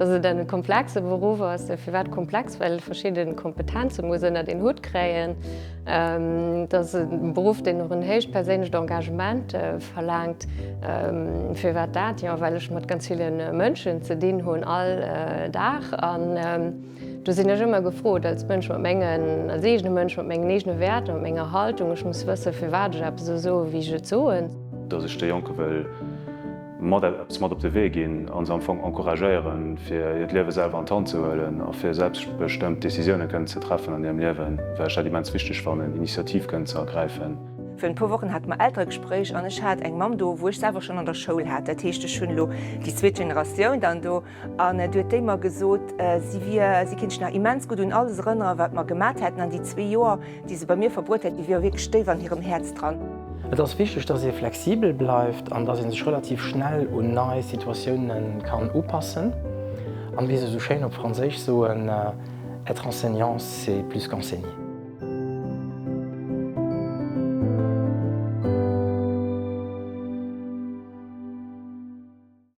Dass et en komplexe Beruff ass. Firwat komplex? Well e verschidde Kompetenze muss ënnert een Hutt kréien. Et ass e Beruff, deen och en héicht perséinlecht Engagement verlaangt. Firwat dat? Jo, well ech mat ganz ville Mënschen ze dinn hunn all Dag. An do sinn ech ëmmer gefrot als Mënsch mat mengen, als eegene Mënsch mat mengen eegene Wäerter, mat menger Haltung. Ech muss wëssen, firwat ech eppes esou soen, wéi ech et soen. Dass ech de Jonke wëll mat eppes mat op de Wee ginn a se am Fong encouragéieren, fir hiert Liewe selwer an d'Hand ze huelen a fir selbstbestëmmt Decisioune kënnen ze treffen an hirem Liewen, well ech dat immens wichteg fannen, Initiativ kënnen ze ergräifen. Virun e puer Wochen hate mer Elteregespréich an ech hat eng Mamm do, wou ech selwer schonn an der Schoul hat. Dat heescht, ech hunn elo déi zweet Generatioun dann do. An du huet déi mer gesot, si wier, si kéint sech nach immens gutt un alles erënneren, wat mer gemat hätten. An déi zwee Joer, déi se bei mir verbruet hätt, déi wiere wierklech déif an hirem Häerz dran. Et ass wichteg, dass ee flexibel bleift an dass ee sech relativ schnell un nei Situatioune kann upassen. An wéi se esou schéin op Franséisch soen, Être enseignant, c'est plus qu'enseigner.